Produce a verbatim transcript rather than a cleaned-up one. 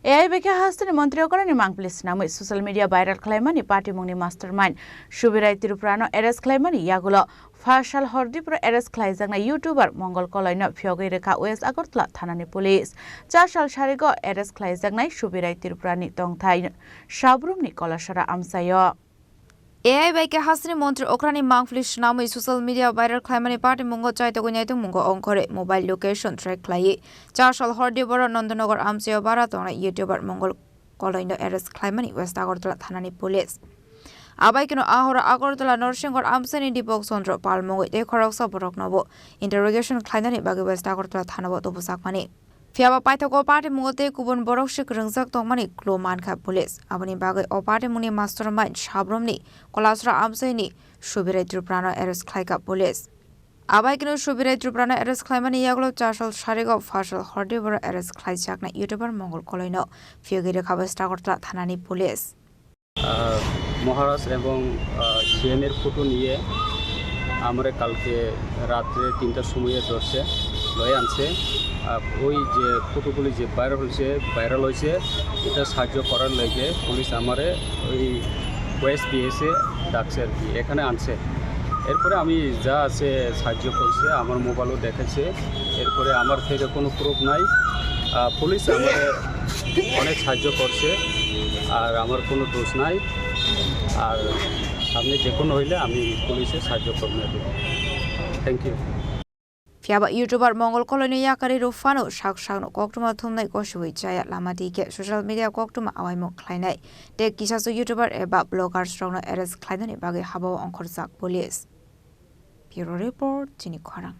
A I B K hasteni montri okrani mangpili swnamwi social media viral khlaimani party mungni mastermind Subirai Tripurano arrest khlaimani yagulo Fasal Hordipro arrest khlaijaknai YouTuber Mongol Koloino phiyogwi rwkha West Agartala thanani police. Chasal sarigo arrest khlaijaknai Subirai Tripurani tongthai Sabrumni Kolasora amchaio. A I B K hasteni montri okrani mangpili swnamwi social media viral khlaimani party mungo chaitogwi naitong mungo ongkhorwi mobile location track khlaiwi Chasal Hordipro Nondonagar amchaio bara tongnai YouTuber Mongol Koloino arrest khlaimani West Agartala thanani police. Abaikeno ahoro Agartala Norsingor amchaini Dipok Chandra Pal mungwi tei khoroksa boroknobo interrogation khlainani bagwi West Agartala thanao tubujakmani. Phiyaba paithago party mungo tei kubun borok se kwrwngjak tongmani clue mankha police. Aboni bagwi o party mungni mastermind Sabrumni Kolasra amchaini Subirai Tripurano arrest khlaikha police. Abaikeno Subirai Tripurano arrest khlaimani yagulo Chasal sarigo Fasal Hordipro arrest khlaijaknai YouTuber Mongol Koloino phiyogwi rwkha West Agartala thanani police. আহ, মহারাজ এবং, আহ, সিএম এর ফটো নিয়ে আমরা কালকে রাত্রে তিনটার সময় ধরছে, লয়ে আনছে। আর ওই যে ফটোগুলি যে ভাইরাল হয়েছে, ভাইরাল হয়েছে, এটা সাহায্য করার লেগে পুলিশ আমারে ওই ওয়েস্ট বিএসএ ডাকছে আর কি, এখানে আনছে। এরপরে আমি যা আছে সাহায্য করছে, আমার মোবাইলও দেখেছে। এরপরে আমার থেকে কোনো প্রুফ নাই। আহ, পুলিশ আমারে অনেক সাহায্য করছে, আর আমার কোনো দোষ নাই। আর সামনে যে কোনো হইলে আমি পুলিশে সাহায্য করবো। Thank you. Phiyaba YouTuber Mongol Koloino yakarwi rw phano sak sakno koktwma thumnai gosiwi chaya lama dike social media koktwma awaimung khlainai tei kisasu YouTuber eba bloggers rokno arrest khlainani bagwi habao ongkhorjak police. Bureau Report, Chini Khorang.